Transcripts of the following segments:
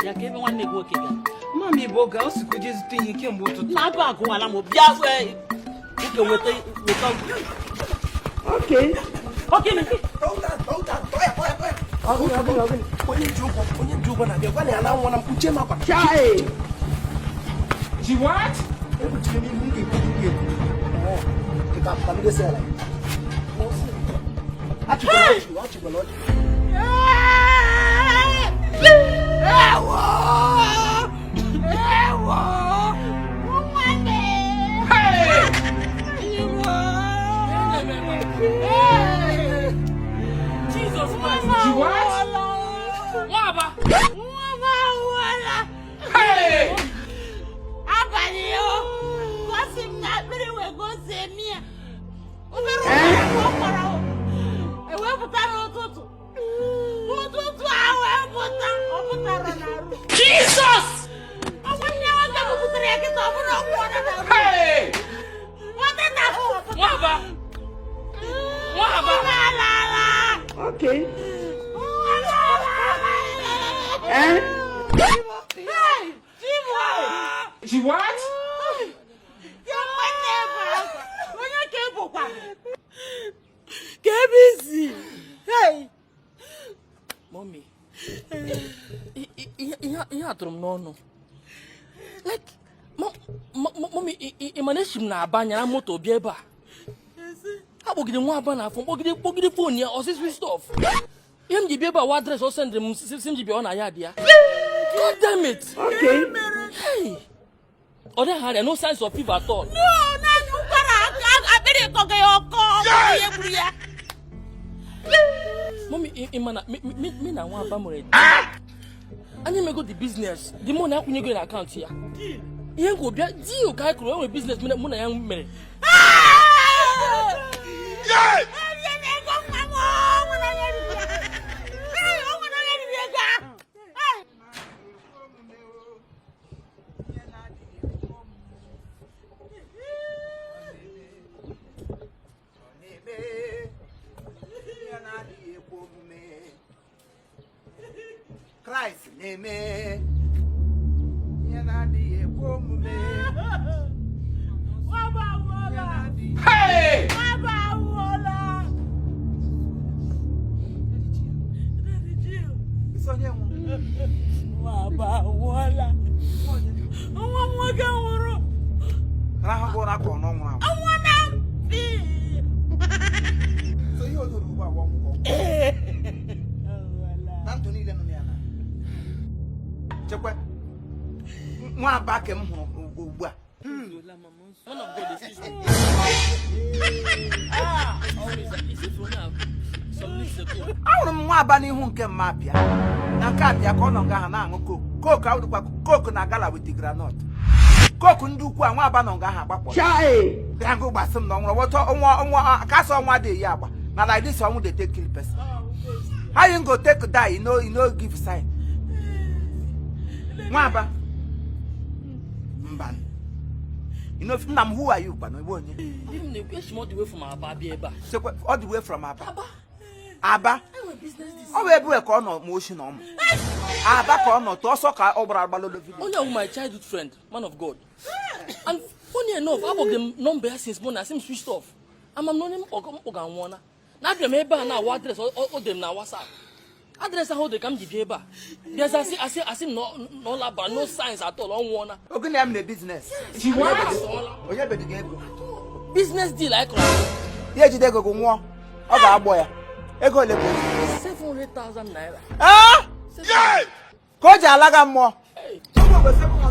Bịa ka ebe nwanne gị nwoke gara. Mami bụ oge o sikwa jee zụta ihe kemgbe ụtụtụ. Na agụ agụwala m. Bịa, nwoke, weta weta. Okay. Ogini? Onye ji ụgwọ, onye ji ụgwọ na-abịa, gwa na ya na anwụ na mkpuchi m akwa. Chai! She what? Ekpuchiri m ihu, m ga-ekwu, m ga-ekwu. Kịta pụta m desi ala. Achịkwala ọchị, achịkwala ọchị. Ewo! Ewo! Nwanne! Ewo! Jesus Christ! She what? Nwaba! Nwa m anwụọla! Hey! Abalị o! Gosi m na akpịrị wee gozie m ya. Obere ụkwara ọ kwara o. Ewepụta n'ụtụtụ. Ụtụtụ ahụ epụta, ọ pụtara n'arụ. Jesus! Ọ nwanne ya nwoke bupụtara ya kịta, ọ bụrụ ọ nwụọla n'arụ. Hey! Ọ teta ọ pụtara. Nwaba! Nwaba! Nwa alala! Okay. Nwa alala! Eh? Hey! Chibo! She what? Ya nwanne bụ akwa. Onye ka ị bụkwa? Ka ebe isi? Hey! Mommy, ihe a tụrụ m n'ọnụ. Like, mommy, ị ma na esi m na Aba nyara moto bịa ebe a. Akpọgide nwa Aba na afọ, kpọgide kpọgide phone ya, ọsị switch off. Ihe m ji bịa ebe a wa address ọ sendịrị m, si m ji bịa, ọ na ya dị ya. God damn it! Okay. Hey! Ọ dịghị arịa, no signs of fever at all. No, naanị ụkwara akpịrị kọga ya ọkọ, ọ bụ ihe gburu ya. Mommy, ị ma na mi na nwa Aba nwere anyị emego the business, the money akwụnyego na account ya. Ihe nkwu bịa deal ka anyị kụrụ, enwere business mụ na ya mere. Erie na ego nwa m, o nwere onye riri ya. Hey, o nwere onye riri ego ahụ. Hey! Ihe na-adịghị ekwe omume. Ọ na-eme ihe na-adịghị ekwe omume. Kraịst na-eme ihe na-adịghị ekwe omume. Nwaba Ihe anwụọla. na-adịghị Hey! Nwaba anwụọla. Isi onye nwụrụ? Nwaba anwụọla. Nwa m nwoke nwụrụ. Rahụ ụra ka ọ nọ nwụrụ anwụ. Ọnwụ na mpi. So ihe o doro ugbu a bụ ọnwụ ka ọ nwụrụ. Na ndụ niile nọ ya na chekwa nwa Aba ka m hụrụ ugbu a. Man of God, excuse me. Ah, always, is it for now? Some weeks ago. Ahụrụ m nwa Aba n'ihu nke mma abịa na nke abịa ka ọ nọ nga ahụ na-aṅụ Coke. Coke awụdịkwa Coke na gala with groundnut, Coke ndị ukwu a. Nwa Aba nọ nga ahụ agbakpọ. Chai! Bịa ngụ gbasị m na ọ nwụrụ wọtọ ọnwa ọnwa kasị ọnwa dị ya agba na like this. Ọnwụ dey take kill person. How you go take die? You no give sign. Nwa Aba mba, you know, nna m, who are you kwana? Iwe onye? Ndị m na-ekwu, esi m all the way from Aba bịa ebe a. Chekwa, all the way from Aba? Aba. Aba? Enwere business this. Ọ bụ ebe ka ọ nọ ma oshi na ọmụ Aba ka ọ nọ tụọ ọsọ ka ọ gbara agbalolo video. Onye ahụ, my childhood friend, man of God. And funny enough, akpọgide m nọmba ya since morning, asị m switched off. Ama m na onye mkpọga anwụọna. Na abịa m ebe a na awa address o dere m na WhatsApp. Address ahụ o dere ka m ji bịa ebe a. Bịazi asị m na ọ labara, no signs at all, ọ nwụọna. Ogene ya m na business? She what? Onye bediga ego? Business deal anyị kọrọ akọ. Ya ejide ego gị nwụọ, ọ ga-agbọ ya ego ole bụ? 700,000 naira. Ah! Ka o ji alaga mmụọ.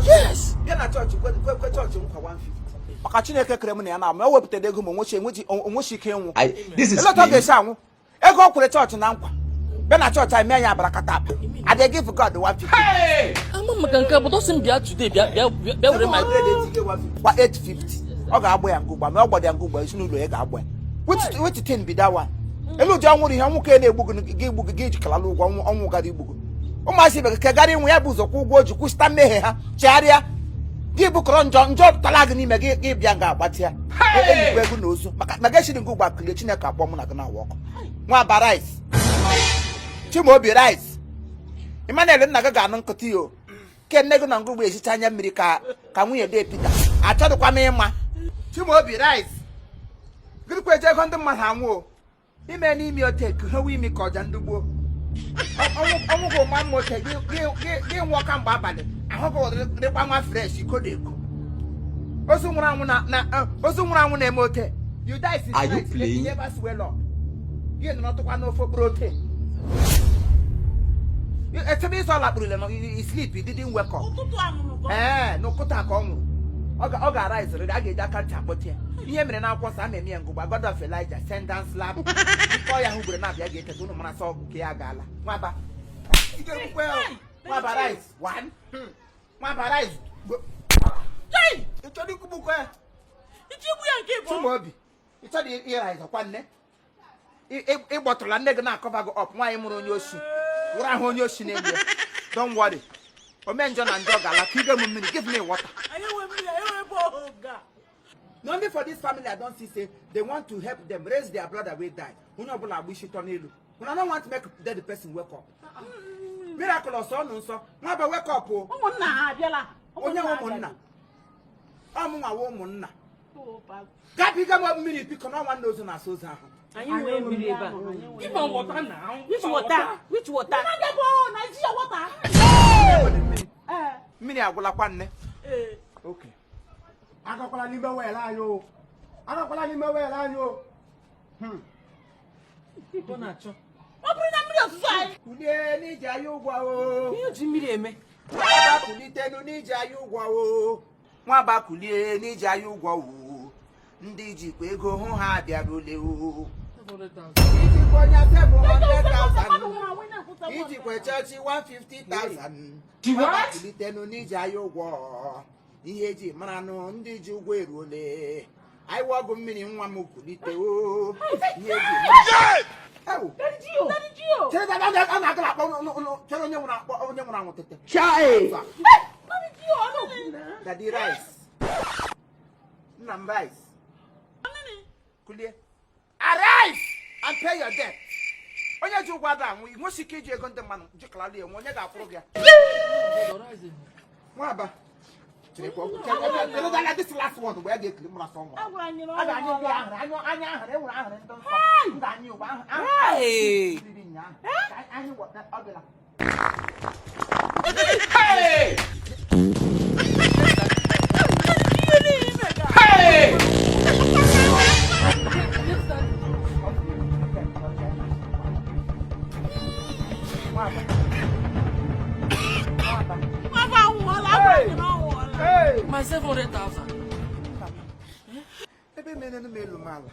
Yes. Bịa na chọọchị kwe chọọchị nkwa 150 maka Chineke kere m na ya na ama o wepụtara ego ma onwechi ike ịnwụ. This is Ele otu ọ ga-esi anwụ ego ọ kwere chọọchị na nkwa? Bịa na chọọchị anyị mee ya abarakata I dey give God 150. Hey! Ama m maka nke a, but ọ sị m bịa today, bịa bịa bịa bịa were my kwa 850, ọ ga-agbọ ya ngụgba ma ọ gbọdọ ya ngụgba ezinụlọ ya ga-agbọ ya. Which thing be that one? Elu ụdị ọnwụrụ ihe ọnwụ ka na-egbu gị gị egbu gị gị jikalala ụgwọ ọnwụ ọnwụ gara igbu gị. Ụmụazị ibe gị ka gara ịnwụ ya bụ ụzọ kwụ ụgwọ o ji kwụsịta mmehie ha chegharịa gị bụkọrọ njọ njọ tala gị n'ime gị gị bịa nga agbatịa enyikwa ego na ozu maka maka esiri ngụ gba kulie. Chineke akpọ mụ na gị na-awa ọkụ. Nwa Aba rice, Chimaobi rice, Emmanuel, nna gị ga-anụ nkịtị o. Ke nne gị na ngụgbu ehicha anya mmiri ka ka nwunye dee Peter. Achọdụkwa m ịma. Chimaobi rise. Gịnịkwa eji ego ndị mmadụ anwụ o? Ime n'imi ote kuhewe imi ka ọja ndị gboo. Ọnwụ gị ụma mma ote gị nwụọ kamgbe abalị ahụ gị dịkwa nwa fresh iko dị eko. Ozu nwụrụ anwụ na ozu nwụrụ anwụ na-eme ote. You die since Are you night, playing? you never swell up. Gị nọrọ tụkwa n'ofe okporo ote. Echebe ịsọ lakpụrụle na you sleep, you didn't wake up. Ụtụtụ anwụrụ ka ọ- Ee, n'ụkụta ka ọ nwụrụ. Ọ ga-arise a ga-eji aka ntị akpọte ya. Ihe mere na akwụkwọ nsọ a na-eme ya ngụgba God of Elijah send down slap. Nke ya hụ ugboro na-abịa ga-eteta unu mara sọ nke ya agaala. Nwaba. Ị ga-egbukwa ya o. Nwaba rise. One. Nwaba rise. Go. Chai! Ị chọrọ ikwugbukwa ya? Ichi igbu ya nke ịbụọ. Chimaobi, ị chọrọ ịrise kwa nne? Ị gbọtụrụla nne gị na-akọva gị up nwaanyị mụrụ onye oshi. Wụrụ ahụ onye oshi n'elu ya. Don't worry. Ome njọ na njọ ga-ala ka ige m mmiri. Give me water. Anyị enwe mmiri, anyị enwe ebe ọhụụ ga. Na only for this family I don see say they want to help them raise their brother wey die. Onye ọbụla agba isi tọ n'elu. Una no want make dead person wake up. Miracle ọsọ ọnụ nsọ. Nwaba wake up o. Ụmụnna ha abịala. Onye nwe ha ụmụnna. Ọmụnwa nwe ụmụnna. abịala. Gabiga m mmiri biko na nwanne ozu na-asa ozu ahụ. Anyị nwee mmiri ebe a. Give am water now. Which water? Which water? Na ndị bụ Nigeria water. Enwere mmiri. Ee. Mmiri agwụlakwa nne. Ee. Okay. Agakwala n'ime well anyị o. Agakwala n'ime well anyị o. Ọ na-achọ. Ọ bụrụ na mmiri ozuzo anyị. Kulie n'ije anyị ụgwọ o. Ihe o ji mmiri eme? Nwaba kulitenu n'ije anyị ụgwọ o. Nwaba kulie n'ije anyị ụgwọ o. Ndị jikwa ego hụ ha abịarule o. Ijikwa onye 700,000. Ijikwa chọọchị 150,000. She Nwaba what? kulitenu n'ije anyị ụgwọ. Ihe eji mara nụ ndị ji ụgwọ eruole. Anyị wọgụ mmiri nwa m kulite o. Ihe eji mara. Ewu. Daddy Gio. Chere a na-aga akpọ chere onye nwụrụ akpọ onye nwụrụ anwụ tete. Chai! Daddy Gio, ọ nọ. Daddy rise. Nna m rise. Kulie. Arise and pay your debt. Onye ji ụgwọ ada anwụ, ị nwesị ike iji ego ndị mmadụ jikalala ya onwe onye ga-akwụrụ gị ya. Nwaba. Chere ka ọ chere chere this last one mgbe ya ga-ekiri mụrụ asọ nwa. A gwara anyị na A ọ ga-anyụ ndị nwụọla. ahụrụ anyụ anya ahụrụ enwere ahụrụ ndị nsọ. Ndị anyị ụgwọ ahụ Hey! ahụ riri nyaa. Ka anyị wọta ọ bịara. Hey! Hey! Nwaba. Nwaba. Nwaba anwụọla, a gwara anyị na ọ nwụọla. Hey! My 700,000. Ebe mere m elu m ala,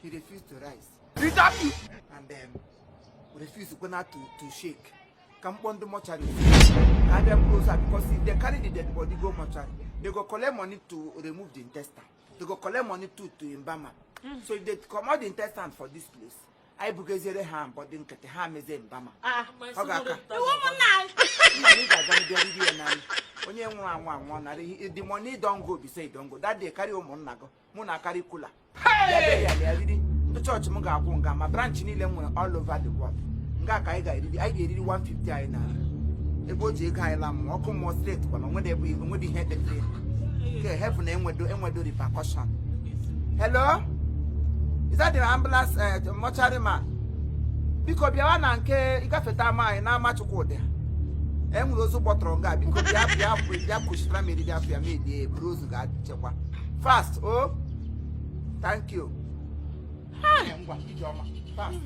he refused to rise and refuse kwana to shake. Ka m kpọọ ndị mortuary ka abịa buru ozu a, because if they carry the dead body go mortuary, they go collect money to remove the intestine, they go collect money to embalm am. So if they comot the intestine for this place, anyị bugeziere ha body nkịtị ha mezie embalm am. Ah. My Ọ ga-aka. 700,000. Iwu ụmụnna anyị. Nna anyị ga-aga bịa riri ya n'anya onye nwụrụ anwụ anwụọ narị. The money don go be say e don go that day. Carry ụmụnna gị mụ na carry cooler bịa bịa ya bịa riri. Ndị chọọchị m ga-akwụ nga ma branch niile m nwere all over the world nga ka anyị ga-eriri. Anyị ga-eriri 150 anyị nara ebe o ji ego anyị la mmụọ ọkụ mmụọ straight kwana onwede ebe onwede ihe ekpetere ya nke heaven enwedo repercussion. Hello, is that the ambulance mortuary man? Biko bịawa na nke ịgafeta ama anyị n'ama Chukwudị. E nwere ozu gbọtọrọ nga. Biko bịa bịa bịa kwụchitara m eriri afọ ya ma elie buru ozu ga-echekwa fast o. Thank you. Ngwa ijeọma, fast.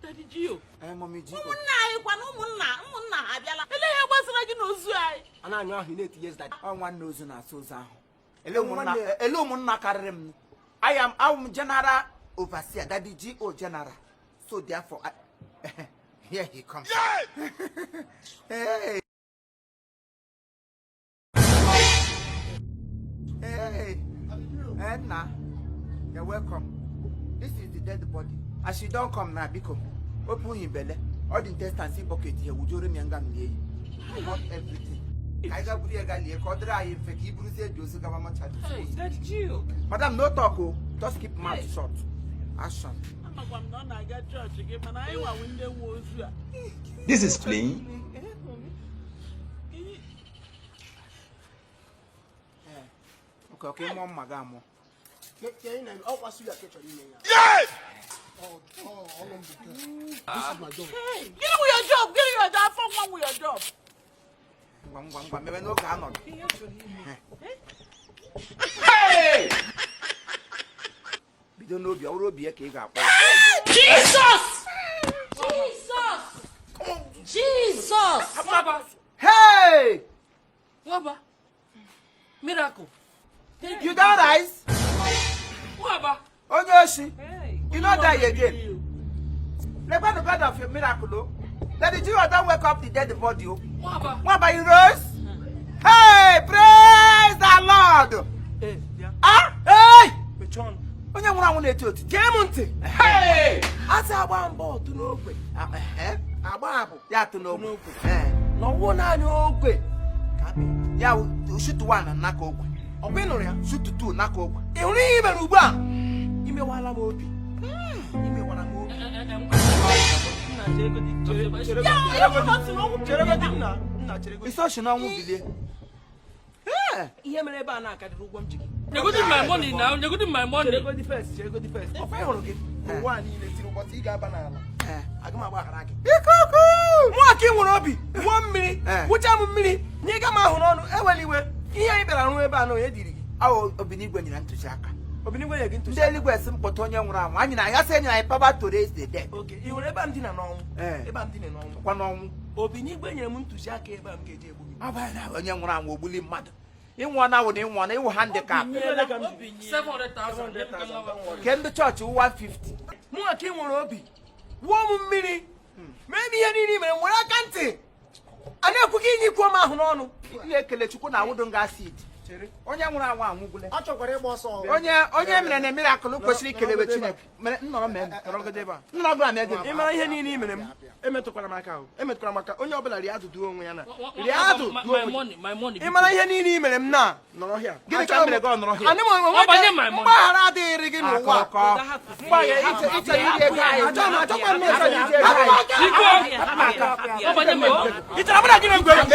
Daddy Gio. Eh, Mommy G. Ụmụnna anyị kwana ụmụnna ụmụnna ha abịala. Ele ihe gbasara gị na ozu anyị. A na-anyụ ahụ ị na-etinye daddy. Ọ nwanne ozu na-asa ozu ahụ. Ele ụmụnna karịrị m. I am I'm general overseer, Daddy G.O. General, so therefore here he comes. Hey. Hey. Hey, nna, you're welcome. This is the dead body. As she don come now, biko, open him belle. All the intestines in bucket here, wujoro m ya nga m lie ya. Cut everything. Ka anyị ga buru ya ga lie ka ọ dịrị anyị mfe ka i buruzie dị ozu gaba mortuary. Daddy Gio. Madam, no talk o. Just keep mouth shut. Action. Amakwa m na ọ na-aga chọọchị gị mana anyị nwawu ndị nwe ozu a. This is playing. Okay, okay, mụọ mma gị amụọ. Ọkwa suya ka ị chọrọ ime ya. This is my job. Gịnị wụ your job? Gịnị your job? Afọ nwa wụ your job. Ngwa ngwa ngwa, mebe n'oge anọghị. Hey! Bido n'obi, ọ bụrụ obi ya ka ị ga-akpọ ya. Jesus! Jesus! Jesus! Nwaba. Hey! Nwaba. Miracle. You don rise? Nwaba. Onye oshi, you no die again. Lekwa the God of your miracle o. Daddy Jew don wake up the dead body o. Nwaba. Nwaba, you rose? Hey, praise the Lord! Ee, bịa. Ah! Hey! Mechie ọnụ. Onye nwụrụ anwụ na-eti oti. Gee m ntị. Hey! Asị agba mbọ ọtụ n'ogwe. Ah, eh, Agba abụ. Ya atụ n'ogwe. N'ogwe. Eh. Na ọwụ naanị ogwe ka apị. Ya wụ shoot one n'aka ogwe. Ọkwa ị nụrụ ya? Shoot two n'aka ogwe. Ị hụrụ ihe i mere ugbu a? Imewala m obi. Imewara m obi. Ya, ya bụ na otu n'okwu Cheregodi nna, nna cheregodi. Isi oshi n'ọnwụ bilie. Eh. Ihe mere ebe a na-akarịrị ụgwọ m ji gị. Nyegodi my money now. Nyegodi my money. Cheregodi first, cheregodi first. Ọkwa ị hụrụ gị? Ụwa a niile tiri ụbọchị ị ga-aba n'ala. Eh. Aga m agbaghara gị. Ikuku! Mụ aka ị nwere obi, wụọ mmiri, Eh. wụcha m mmiri, nye ga m ahụ n'ọnụ, ewela iwe. Ihe anyị bịara rụọ ebe a na onye diri gị. Awụ Obinigwe nyere ntụziaka. Obinigwe nye gị Ndị ntụziaka. eluigwe sị m kpọta onye nwụrụ anwụ. Anyị na ya sị enyere anyị power to raise the dead. Okay, ị hụrụ ebe a m dina n'ọnwụ? Eh. Ebe a m dina n'ọnwụ. Kwa n'ọnwụ. Obinigwe nyere m ntụziaka ebe a m ga-eji egbu gị. Abalị na onye nwụrụ anwụ ogbuli mmadụ. Ịnwụọ na awụ na ịnwụọ na ịwụ handicap. 700,000. Nke ndị chọọchị 150. Mụ aka ị nwere obi, wụọ m mmiri, mee m ihe niile i mere, m were aka ntị. A na-ekwu gị inye ikwuo m ahụ n'ọnụ. Ihe ekele Chukwu na awụdo nga acid. Chere. Onye nwụrụ anwụ anwụgwule. Ọ chọkwara ịgba ọsọ. Onye onye mere na miracle kwesịrị ikelewe Chineke. Mere nnọrọ mee m. Nọrọgide ebe a. Nnọrọ bụla mee gị. Ị mara ihe niile i mere m, emetụkwara m aka ahụ, emetụkwara m aka. Onye ọbụla rie adụ duo onwe ya na rie adụ duo My onwe gị. money, my money. Ị mara ihe niile i mere m na nọrọ hịa. Gịnị ka m mere gị ọ nọrọ hịa? Anị m onwe Ọ banye my money. mgbaghara adịghịrị gị n'ụwa. Akụkọ. Mgbaghara ịchọrọ iri ego anyị. Achọghị m, achọkwa m Ịchọrọ iri ego anyị. Biko. Ọ banye my money. Ị chọrọ mụ na gị na-egwu egwu?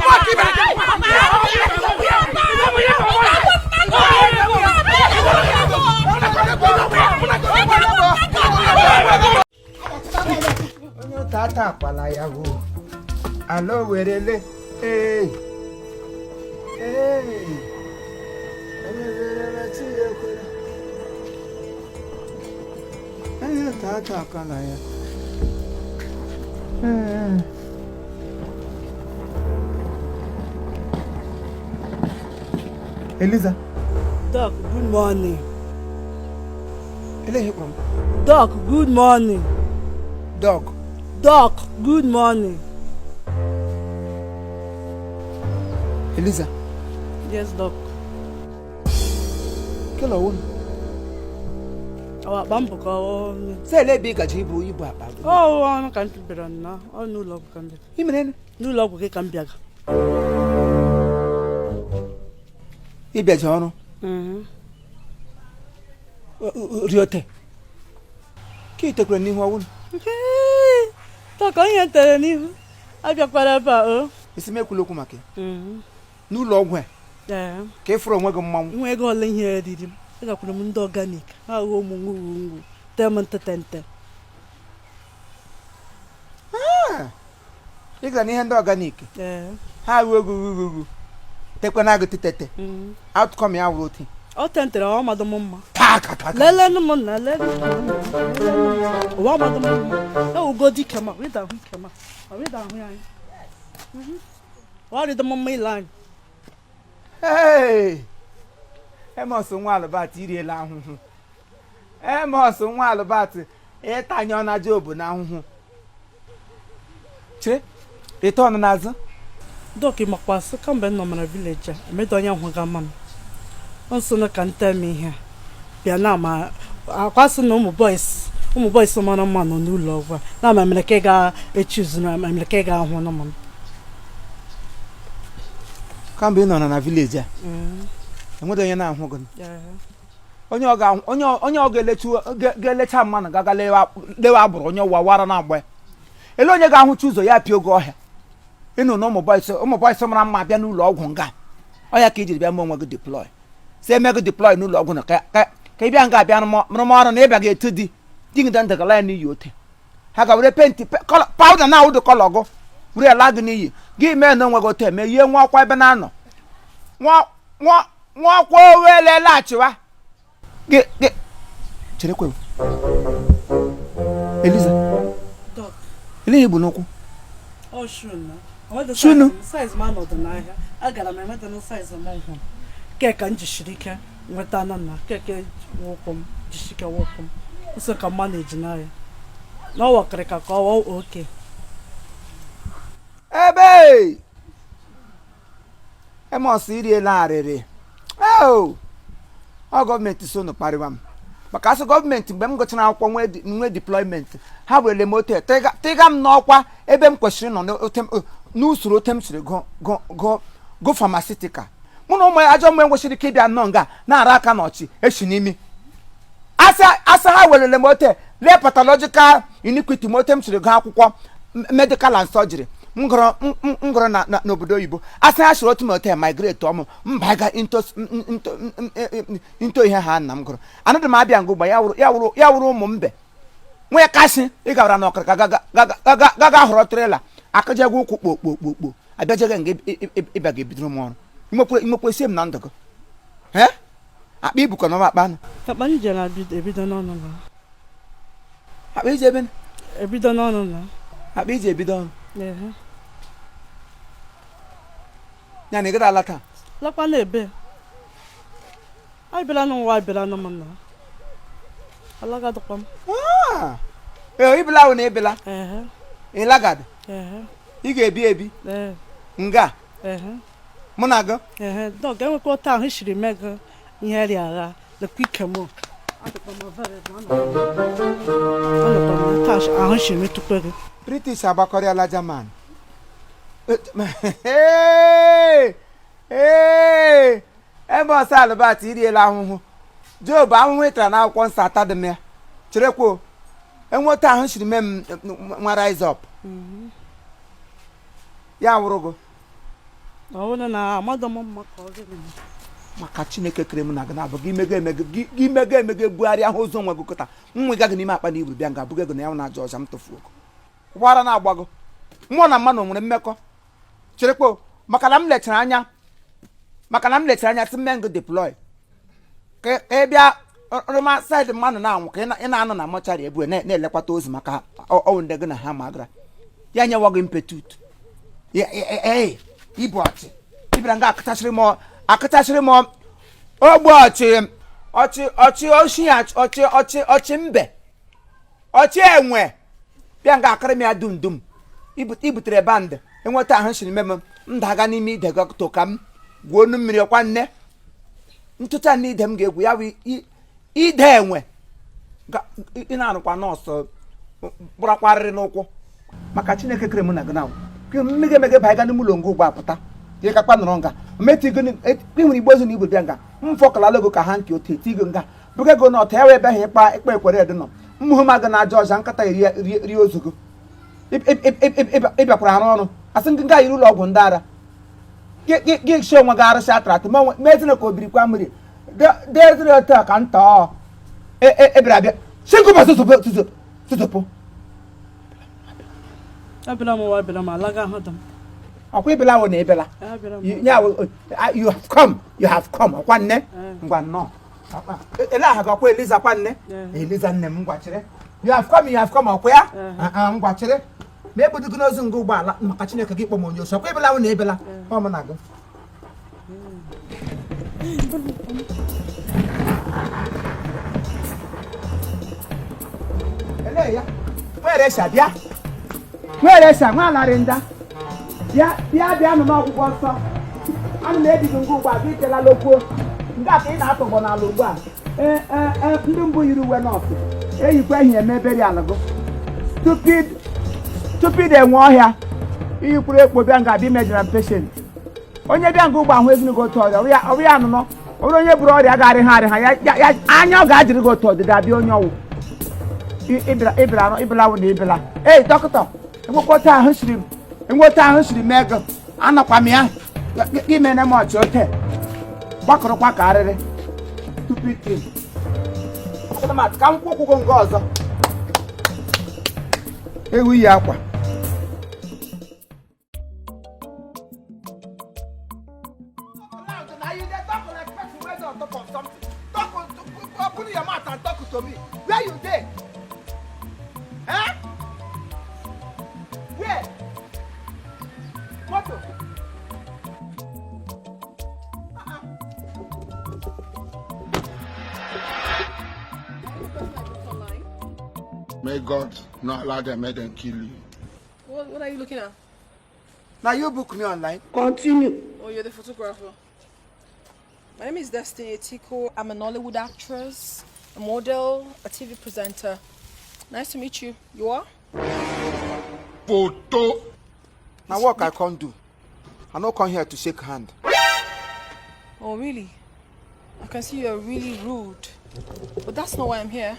Mụ aka i mere gị. Onye ụta ata akwala ya wo. Ala owerele. Ee. Ee. Onye werele chi ya ekwela. Onye ụta ata akwala ya. Ee. Eliza, Doc, good morning. Eleghị kpọrọ m. Doc, good morning. Dog. Doc, good morning. Eliza, Yes, Doc. kele ọwụ m. Ọ akpa m bụ ka ọ Sị ele ebe ị gaji ibu akpa. Ọ ọrụ ka m bịara na ọ n'ụlọ ọgwụ ka m bịara. Ị mere nụ? N'ụlọ ọgwụ gị ka m bịaga. Ị bịaji ọrụ. Riote. Ka ị tekwara n'ihu ọwụ m. Doc, onye tere n'ihu. Abịakwara ebe a o. Isi m ekwula okwu maka ya. N'ụlọ ọgwụ a Ee. ka ị fụrụ onwe gị mmanwụ. Nwa ego ole ihe riri m. Agakwara m ndị organic. Ha ghọọ ụmụ ngwugwu ngwu. Tee m ntete. Ị gara n'ihe ndị organic. Ee. Ha ruo ogo ugwu tekwe na agụ titete. Outcome ya wụrụ otu. Ọ tentere ọ madụ m mma. Taa ka taa ka. Lelenụ m na lelenụ m. Ụwa amadụ m mma. Ewugo dike ma wịda ahụ ike ma. Ọ wịda ahụ ya anyị. Ọ rịdọ m mma ile anyị. Hey! Emos nwa Albert iriela ahụhụ. Emos nwa Albert ịtanye ọna Job n'ahụhụ. Chere, ịta ọnụ n'azụ. Doc, makwa sị kamgbe m nọ mara village a emedo onye hụga mma m nso na ka nte m ihe a. Bịa na ama akwasị na ụmụ boys mara mma nọ n'ụlọ ọgwụ a na ama mere ka ị ga-echuzu na ama mere ka ị ga-ahụ na m. Kamgbe ị nọ na village a, enweghị onye na-ahụ gị. Onye ọ ga-ahụ onye ọ ga-elecha mmanụ gaga lewe agbụrụ onye ụwa wara na-agba ya. Ele onye ga-ahụcha ụzọ ya pịa oge ọhịa. Ịnụ na ụmụ boys mara mma bịa n'ụlọ ọgwụ nga. Ọ ya ka i jiri bịa mee onwe gị deploy. Si eme gị deploy n'ụlọ ọgwụ na ka ka ị bịa nga abịa rụma ọrụ na ịbịa ga-etu di di gị ndụ gala ya n'iyi ote ha ga were penti powder na awụdụ colour gụ were ala gị n'iyi gị mee na onwe gị ote mee yie nwa ọkwa ebe na-anọ nwa nwa nwa ọkwa owele laghachiwa gị gị cherekwe Eliza. Doc. Ele ihe bụ n'ụkwụ? Ọ shoe na. Ọ dị Shoe nu? Size m anọdụ n'ahịa. Agara m enweta na size m hụ. Keka m jisiri ike nweta na keke ụkwụ m jisike ụkwụ m. Nso ka mma na-eji n'ahịa. Na ọ wakịrị ka ka ọ oke. Ebe Emos iriela arịrị. Ọ gọọmenti so nụ kparịwa m maka asị gọọmenti mgbe m gụchara akwụkwọ nwee deployment ha werele m ote tịga m n'ọkwa ebe m kwesịrị nọ n'usoro ote m siri gụ pharmaceutical. Mụ na ụmụ ajọ mmụọ nwesịrị ike ịbịa nnọọ nga na-ara aka n'ọchị echi n'imi asa ha werele m ote lee pathological iniquity m ote m siri gụ akwụkwọ medical and surgery m gụrụ n'obodo oyibo. Asị ha siri otu m ote migrate ọmụ mba ga into ihe ha nna m gụrụ. Anaghị m abịa ngụgba ya wụrụ ụmụ mbe nwee kasị ị gawara na ọkara gaga họrọ trela akajegwa ụkwụ kpokpokpokpo abịajega nga ịbịa ga-ebidoro m ọrụ inwekwe sie m na ndụ gị. Akpa ibukọ na akpa anụ Akpa m jere ebido n'ọnụ na. Akpa iji ebe ebido n'ọnụ na. Akpa iji ebido ọnụ. Ya na ị gara ala taa? Lakwa na ebe. Abịala n'ụwa abịala na m na. Alagadịkwa m. Ee, ibela ahụ na ebela. Ị lagad. Ị ga-ebi ebi. Nga. Mụ na gị. Dọk, enwekwa otu ahụ siri mee gị ihe rị agha lekwa ike m. Ahụ siri metụkwa gị. British agbakọrịala German. Ee, Emos Albert iriela ahụhụ. Job ahụhụ ịtara n'akwụkwọ nsọ atadị m ya. Cherekwuo enweta ahụ siri mee m nwa rise up. Ya wụrụ gị. Ọ bụrụ na amadụ m mma ka ọ dịrị m. Maka Chineke kere m na gị na-abụ gị mego emego gị mego emego ebugharị ahụ ozu onwe gị kụta nwa gị n'ime akpa na iburu bịa nga abụghị ego na ya na aja ọja m tụfuo gị. Ụgbọala na-agbago mmụọ na mmanụ nwere mmekọ. Cherekwo maka na m lechara anya si mmengụ deploy ka ị bịa rụma saịdị mmanụ na-anwụ ka ị na-anọ na mọcharị ebu na-elekwata ozu maka ọwụ ndị gị na ha ma gara ya nyewa gị mpetut ibu ọchị ịbịara nga akụchasịrị m ogbe ọchị ọchị ọchị oshi ọchị ọchị ọchị mbe ọchị enwe bịa nga akịrị m ya dum dum ibutere bandị enweta ahụ siri mem m daga n'ime ide gị ka m gwuo onu mmiri ọkwa nne ntụcha na ide m ga-egwu ya bụ ide enwe ị na-arụkwa nọọsụ kpụrakwarịrị n'ụkwụ maka Chineke kere m na gị na mmega emege banye n'ime ụlọ nga ugbu a pụta ịkakpa nọrọ nga nwere igbo ozu na igbo bịa nga m fọkọlala ego ka ha nke otu eti ego nga buga ego n'ọta ya wee ebe ahụ ịkpa ekwere edo nọ mmụhụ m aga na aja ọja nkata rie ozu gị ịbịakwara arụ ọrụ asị ndị nga yiri ụlọ ọgwụ ndị ara gị si onwe gị arụsị atara atụ mezinụ ka obirikwa mmiri deziri otu a ka nta ọ ebịara abịa singụba tụtụpụ Abịala m ụwa abịala m alaga ahụ dị m. Ọkwa ịbịala wụ na ịbịala. You have come, you have come. Ọkwa nne ngwa nnọọ ele aha gị ọkwa Eliza kwa nne Eliza nne m ngwa chere. You have come, you have come ọkwa ya ngwa chere ma ebudogo n'ozu nga ụgbọala maka Chineke gị kpọ m onye osi ọkwa ịbịala wụ na ịbịala ọ mụ na gị. Ele ya nwere esha bịa nwere esha nwa alarị nda bịa bịa bịa nụ n'ọgwụgwọ nsọ ana m ebighị ngwa ugbu a gị telala okwuo nke a ka ị na-atọgbọ n'ala ugbu a. Ee ndị mbụ yiri uwe nọọsụ eyikwa ehihie eme beri ala gị stupid enwe ọhịa iyikwuru ekpo bịa nga abịa imejara m patient onye bịa nga ugbo ahụ ezinụgị otu ọrịa ọrụ ya anụnọ ọ bụrụ onye buru ọrịa ga-arị ha arị ha ya anya ọ ga-ajiri gị otu ọdịda abịa onye ọwụ ịbịara wụ na ịbịara. Ei dọkịta enweta ahụ siri mee gị anọkwa m ya gị mere m ọchị ote gbakọrọkwa ka arịrị. Stupid thing. Aga m atụ ka m kwụọ ụgwọ nke ọzọ. Ewu yi akwa. Now you dey talk like person wey dey on top of something. Talk open your mouth and talk to me. Where you dey? Eh? Where? Moto. Uh-uh. May God not allow them, make them kill you. What are you looking at? Na you book me online. Oh, you're the photographer. My name is Destiny Etiko. I'm an Hollywood actress, a model, a TV presenter. Nice to meet you. You are? Photo. Na work I come do. I no come here to shake hand. Oh, really? I can see you're really rude. But that's not why I'm here.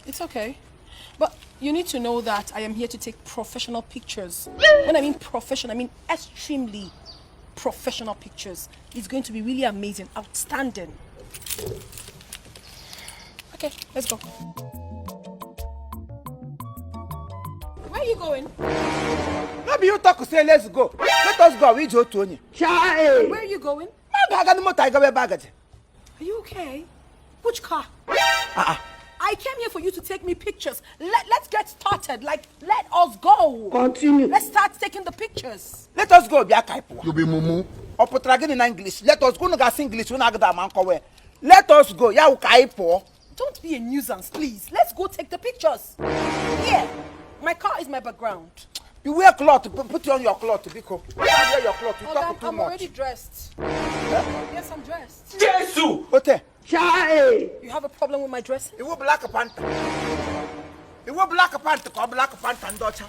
It's okay. But you need to know that I am here to take professional pictures. When I mean professional, I mean extremely professional pictures. It's going to be really amazing, outstanding. Okay, let's go. Where are you going? No be you talk say let's go. Let us go. We otu onye. Where are you going? Ma ga aga moto anyị gawa ebe agaje. Are you okay? Which car? Ah ah. I came here for you to take me pictures. Let's get started. Like, let us go. Continue. Let's start taking the pictures. Let us go bịa ka anyị pụwa. You be mumu. Ọ pụtara gịnị na English? Let us go. Unu ga-asị English unu agada ama nkọwa ya. Let us go. Ya wụ ka anyị pụọ. Don't be a nuisance, please. Let's go take the pictures. Here, my car is my background. You wear cloth. Put on your cloth, biko. You wear your cloth. You Oh, talk I'm, too I'm much. already dressed. Yes, I'm dressed. Jesus! Ote. You have a problem with my dressing? Iwu Black Panther. Iwu Black Panther ka ọ Black Panther ndị ọcha.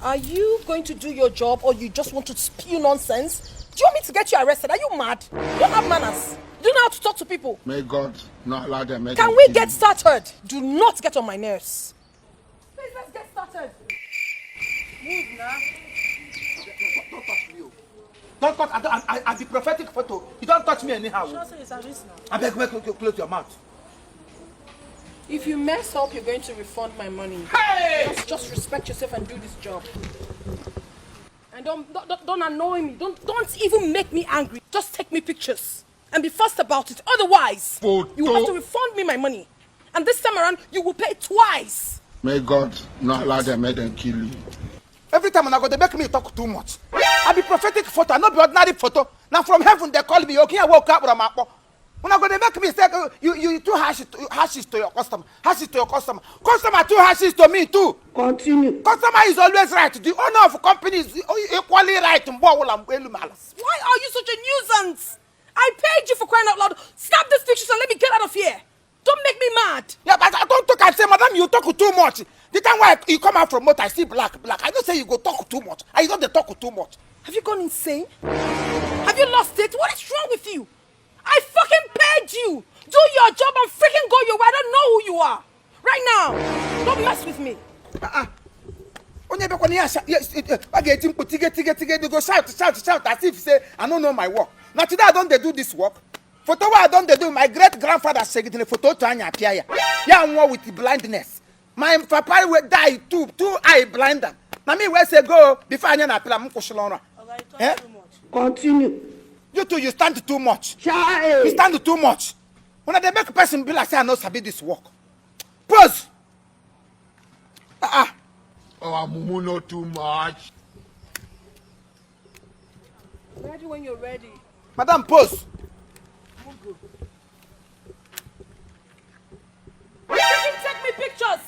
Are you going to do your job or you just want to spew nonsense? Do you want me to get you arrested? Are you mad? You don't have manners. You don't know how to talk to people. May God not allow them, make Can them we kill get you. started? Do not get on my nerves. Please, let's get started. Move now. Don't touch me. Don't touch. I, don't, I be prophetic photo. You don't touch me anyhow. Abeg, make you close your mouth. If you mess up, you're going to refund my money. Hey! Just respect yourself and do this job. And don't annoy me. Don't even make me angry. Just take me pictures and be fast about it. Otherwise, you have to refund me my money. And this time around, you will pay twice. May God not allow them, make them kill you. Every time una go dey make me talk too much. I be prophetic photo. I no be ordinary photo. Na from heaven they call me. Okay, I woke up from akpo. Una go dey make me say you too harsh to, hashes to your customer. Hashes to your customer. Customer too hashes to me too. Continue. Customer is always right. The owner of company is equally right. Mgbe ọbụla mgbe elu ma ala. Why are you such a nuisance? I paid you for crying out loud. Snap these pictures and let me get out of here. Don't make me mad. Yeah, but I don't talk. I say, madam, you talk too much. The time why you come out from motor, I see black, black. I don't say you go talk too much. I don't dey talk too much. Have you gone insane? Have you lost it? What is wrong with you? I fucking paid you. Do your job and freaking go your way. I don't know who you are. Right now. Don't mess with me. Onye bịakwa ihe asha a ga-eti mkpu tige tige tige they go shout shout shout as if say I no know my work. Na today I don dey do this work. Photo wey I don dey do, my great grandfather segidere photo otu anya apịa ya. Ya nwụọ with blindness. My papa wey die two eye blind am. Na me wey say go before anya na apịa m kwụsịrị ọrụ a. Eh? Continue. You too, you stand too much. You stand too much. Una dey make person be like say I no sabi this work. Pause. Ah ah. Oh, mumu not too much. Ready when you're ready. Madam, pause. Freaking take me pictures.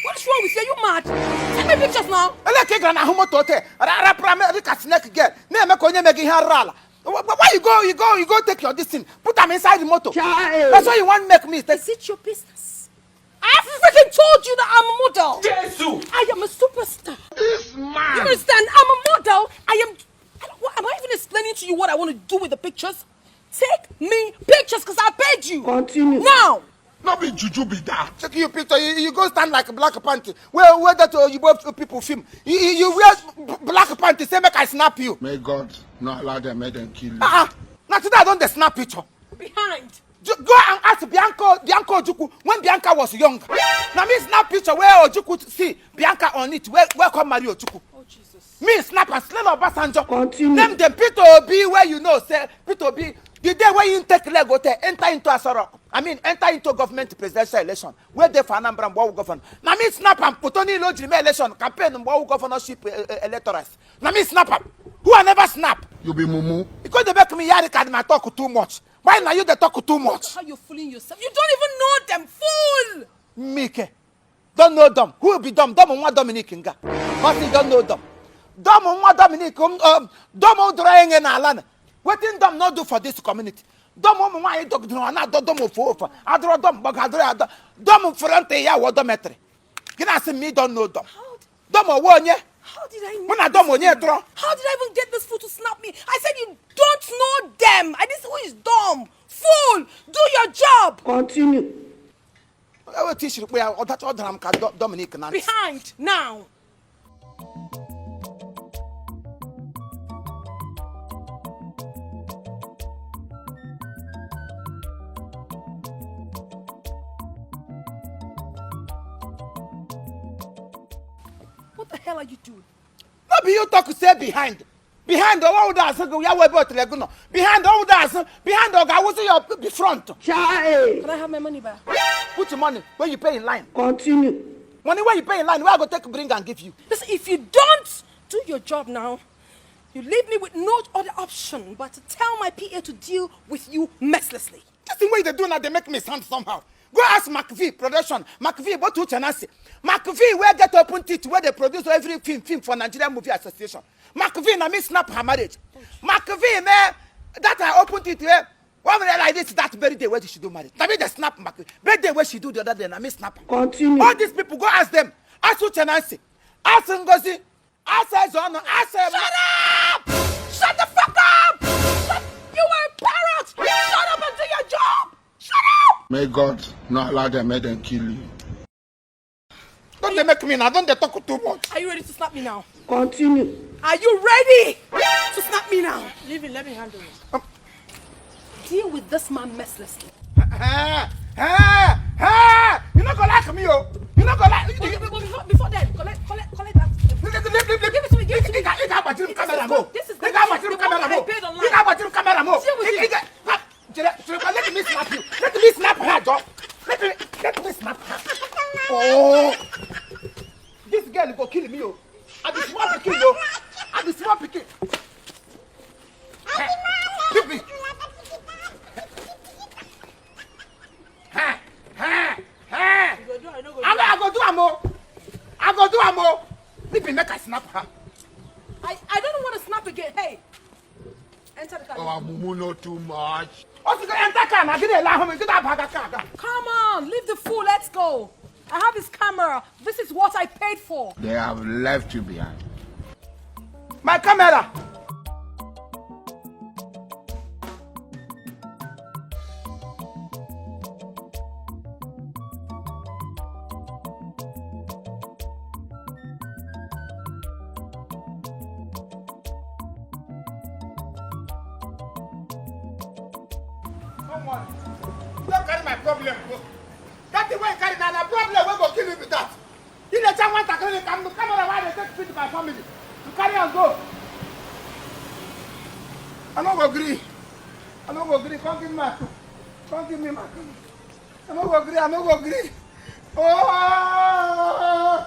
What is wrong with you? Are you mad? Take me pictures now. Ele ka ị gara n'ahụ moto ote rapụrụ m dịka snake girl na-eme ka onye mege ihe arụrụ ala. Why you go take your this thing put am inside the motor? That's why you wan make me take. Is it your business? I freaking told you that I'm a model. Jesus! I am a superstar. This You man! understand? I'm a model. I am. I don't, what, am I even explaining to you what I want to do with the pictures? Take me pictures because I paid you. Continue. Now. Not be juju be that. Take you picture, you go stand like black panty where that oyibo people film. You wear black panty say make I snap you. May God not allow them, make them kill you. Ah ah. Na Today I don dey snap picture. Behind. Go and ask Bianca Ojukwu when Bianca was young. Na me snap picture where Ojukwu see Bianca on it, where come marry Ojukwu. Oh, Jesus. Me snap and slay Obasanjo. Continue. Name them Peter Obi where you know say Peter Obi the day wey him take leg go there enter into Aso Rock. I mean enter into government presidential election wey dey for Anambra mgbe ọwụ governor. Na me snap am photo niile o jiri mee election campaign mgbe ọwụ governorship electorate. Na me snap am. Who I never snap? You be mumu. E go dey make me yarị ka ma talk too much. Why na you dey talk too much? How you fooling yourself? You don't even know them. Fool! Mike, don't know them. Who be dumb? Dumb nwa Dominic nga. Cause don't know them. Dumb nwa Dominic, dumb dọrọ enye n'ala na. Wetin dumb no do for this community? Dumb ụmụ nwaanyị dọgidere ọ na-adọ dumb ofe ofe. Adọrọ dumb gbago adọrọ ya adọ. Dumb fere ntị ya wụ dormitory. Gị na-asị m don't know dumb. Dumb owe onye? How did I know? Mụ na dumb onye tọrọ? How did I even get this fool to snap me? I said you don't know them. I didn't say who is dumb. Fool! Do your job! Continue. Otu isiri kpụ ya ọ dacha ọ dara m ka Dominic na ntị. Behind now. What the hell are you doing? No be you talk say behind. Behind ọwọ́ ụda azụ gị ya wee ebe otele gị nọ. Behind ọwụ ụda azụ. Behind ọ ga-awụzi your be front. Chai. Can I have my money back? Put your money wey you pay in line. Continue. Money wey you pay in line wey I go take bring and give you. Listen, if you don't do your job now, you leave me with no other option but to tell my PA to deal with you mercilessly. This thing wey you dey do now dey make me sound somehow. Go ask McV production. McV both Uche and Nancy. McV wey get open teeth wey dey produce every film for Nigerian Movie Association. McV na me snap her marriage. McV man, that her open teeth wey one minute like this that very day wey she do marriage. Na me dey snap McV. Birthday wey she do the other day na me snap am. Continue. All these people go ask them. Ask Uche Nancy. Ask Ngozi. Ask Ezeonu. Ask. Shut up! Shut the fuck up! You are a parrot! Shut up and do your job! Shut up! May God not allow them, make them kill you. Don't they make me now? Don't they talk too much? Are you ready to snap me now? Continue. Are you ready to snap me now? Leave it. Let me handle it. Deal with this man mercilessly. You not gonna like me, oh. You not gonna like. Before then, collect that. Give it to me. Give it to me. This is the one I paid online. Deal with it. Let me snap you. Let me snap her, Joe. Let me snap her. Oh, this girl go kill me, oh. I be small pikin, oh. I be small pikin. Hey, leave me. Hey, hey, hey. I go do am, oh. I go do am, oh. Leave me, make I snap her. I don't want to snap again. Hey, enter the car. Oh, mumu no too much. Come on, leave the fool. Let's go. I have his camera. This is what I paid for. They have left you behind. My camera. Don't worry. You don't carry my problem, bro. That thing wey you carry na problem wey go kill you be that. You dey tell one tackle the camera why they take feed my family. You carry am go. I no go gree. I no go gree. Come give me my Come give me my I no go gree. I no go gree. Oh!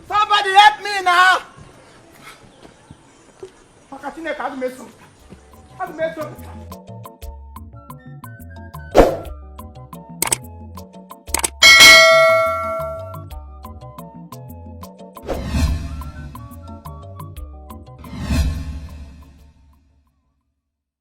Somebody help me now. Maka Chineke, aga m eso. Aga m eso.